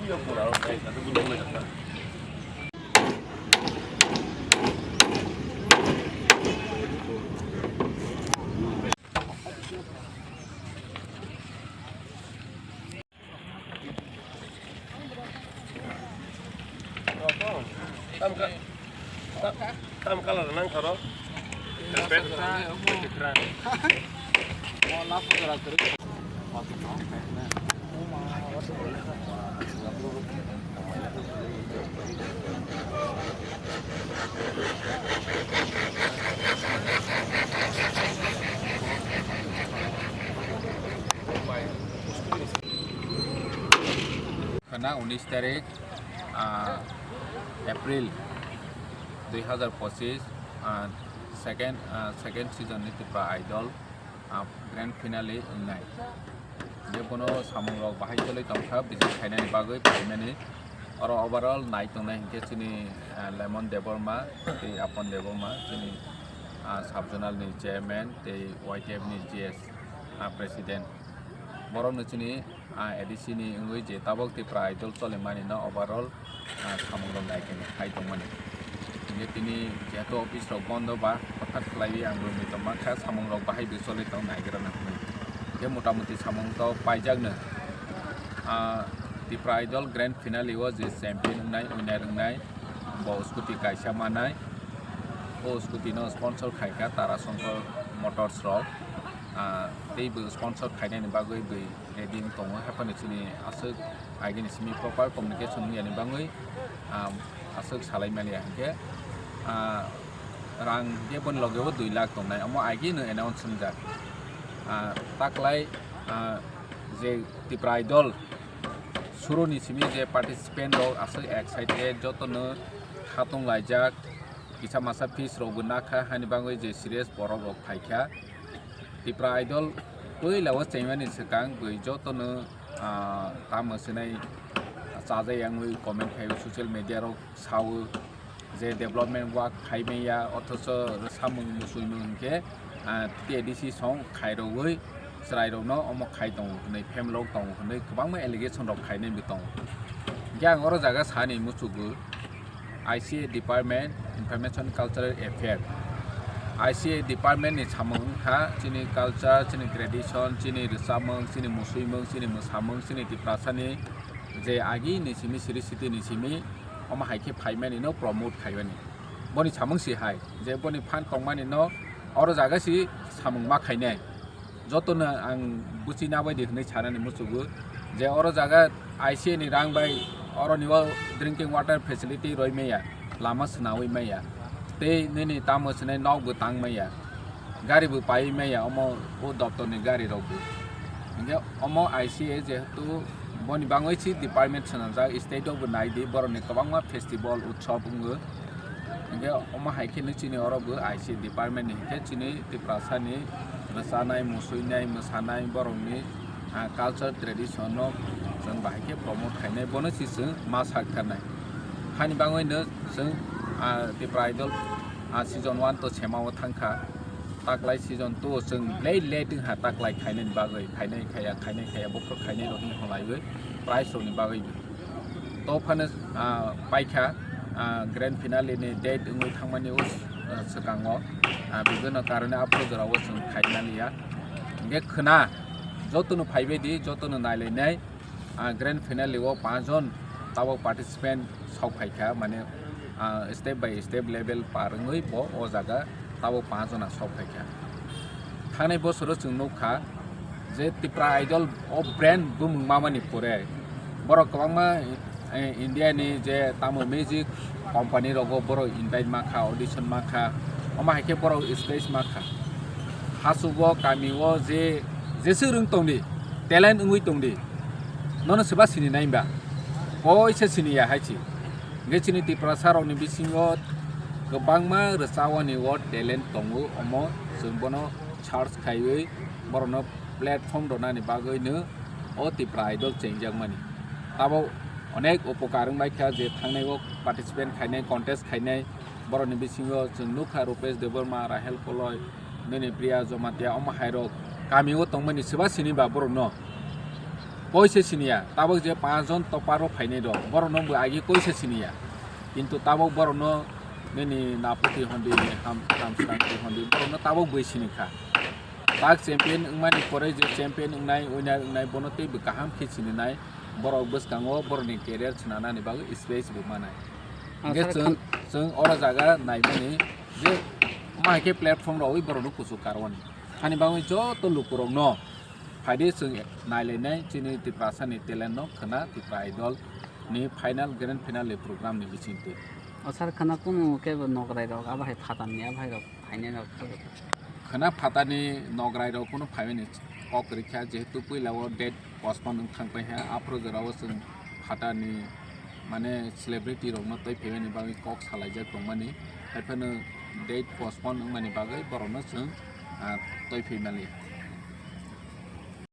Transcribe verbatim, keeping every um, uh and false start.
Tam kalar nang tharo. Khana unis tarik, ah, April dui hazar pochis, ah, second, ah, second season ni Tipra Idol, ah, grand finale wngnai. Je bono samung rok bahai choli tongkha, visit khainani bagwi phaimani. Oro overall nai tongnai hinkhe chini, ah, Lemon Debbarma tei Apon Debbarma, chini, ah, sub zonal ni chairman tei Y T F ni G S, ah, president. Borokno chini ah, A D C ni wngwi je tabok Tipra Idol cholimani no overall, ah, samung rok nai khe hai tongmani. Hinkhe tini jehetu office rok bondo ba, hothat khlaiwi ang room ni tongma kha, samung rok bahai bwsoli tong naigra na hwnwi. Hinkhe mota moti samung to paijak no. Ah, Tipra Idol grand finale o je champion wngnai, winner wngnai, bo scooty kaisa manai. O scooty no sponsor khai kha Tara Songkor Motors rok. Ah, tei bo sponsor khainani bagwi bwi ready wng tongo, haphano chini aswk agini simi proper communication wngya ni bagwi, ah, aswk salai maliya hinkhe, ah, rang hinkhe boni logeo dui lakh tongnai, omo agino announce wngjak. Ah, taklai, ah, je Tipra Idol suruni simi je participant rok aswk excited, jotono khatung laijak, kisa masa fees rokbo nakha, hani bagwi je serious borok rok phaikha. Tipra Idol puila o chengmani swkang bwi jotono, ah, tamo swnai chajai yangwi comment khai o, social media rok sao je development work khai manya, othocho samung muchungmung hinkhe, ah, T D C song khairogwi chwrairokno omo khai tongo hwnwi, family rok tongo hwnwi kwbangma allegation rok khainai bo tongo. Hinkhe ang oro jaga sani muchugo, I C A department, Information Cultural Affair. I C A department ni samung wngkha chini culture, chini tradition, chini rwchapmung, chini musuimung, chini mwsamung, chini Tiprasani je agi ni simi, siri siti ni simi, omo hai khe phaimani no promote khaimani. Boni samung si hai, je boni phan tongmani no oro jaga si samung ma khainai. Jotono ang buchina bai di hwnwi sanani muchugo je oro jaga I C A ni rang bai oroni o drinking water facility roi maya, lama swnawi maya, tei nini tamo swnai nok bo tang maya, gari bo paiwi maya, omo o doptor ni gari rok bo. Hinkhe omo I C A jehetu boni bangwi si department swnamjak, state o bo nai di, borok ni kwbangma festival utsob wngo. Hinkhe omo hai khe no chini oro bo I C A department ni hinkhe chini Tiprasa ni rwchanai, musuinai, mwsanai borok ni, ah, culture tradition no chwng bahai khe promote khainai, bono si chwng ma sak thar nai. Hani bangwi no chwng, ah, Tipra Idol, ah, season one to sema o thang kha, taklai season two o chwng late late wng ha taklai khainai ni bagwi, khainai khaya, khainai khaya, bokhorok khainai rok hinwi hwnlaiwi prize rok ni bagwi. To phano, ah, paikha, ah, grand finale ni date wngwi thangmani o, ah, swkango, ah, bibhinno karone aphuru jorao chwng khaimani ya. Hinkhe khwna jotono phaibai di, jotono nailainai, ah, grand finale o panch jon tabok participant sok phaikha, mane, ah, step by step level par wngwi bo o jaga tabok panch jona sok phaikha. Thangnai bosoro chwng nukha je Tipra Idol o brand bumung mamani pore borok kwbangma, eh, India ni je tamo music company rogo borok invite makha, audition makha, omo hai khe borok stage makha. Hasugo kami o je jeswk rwng tongdi, talent wngwi tongdi, nono swba sini nai ba? Koisa sini ya hai si. Hinkhe chini Tiprasa rokni bisingo kwbangma rwchawani o talent tongo, omo chwng bono search khaiwi borokno platform rwnani bagwino o Tipra Idol chengjakmani. Abo onek upokar wngbaikha je thangnai o participant khainai, contest khainai, borokni bisingo chwng nukha Rupesh Debbarma, Rahel Koloi, nini Priya Jamatia, omo hairok kamio tongmani swba sini ba borokno. Koi se siniya, tabok je panch jon toparo phainai rok, borokno bo agi koi se siniya. Kintu tabok borokno nini napoti hondi, ham, hamsrang ti hondi, borokno tabok bui sinikha. Tak champion wngmani pore je champion wngnai, winner wngnai, bono tei bo kaham khe sininai, borok bwskango borokni career swnanani bagwi space bo manai. Ah, Hingkhe sir, chwng, kham- chwng oro jaga naimani je ma hai khe platform rogwi borokno kuchuk karwani. Hani bagwi joto lukurokno phaidi chwng nailainai chini Tiprasani talent no khwna Tipra Idol ni final, grand final ni program ni bisingtwi. O sir, khwna kunu khe bo nograi rok, abo hai phatar ni, abo hai rok phainai rok. Khwna phatar ni nograi rok kunu phaimani kok rikha, jehetu puila o date postpone wng thang paikha, aphuru jora o chwng phatar ni mane celebrity rok no twi phaimani bagwi kok salaijak tongmani, haiphano date postpone wngmani bagwi borok no chwng, ah, twi phaimani.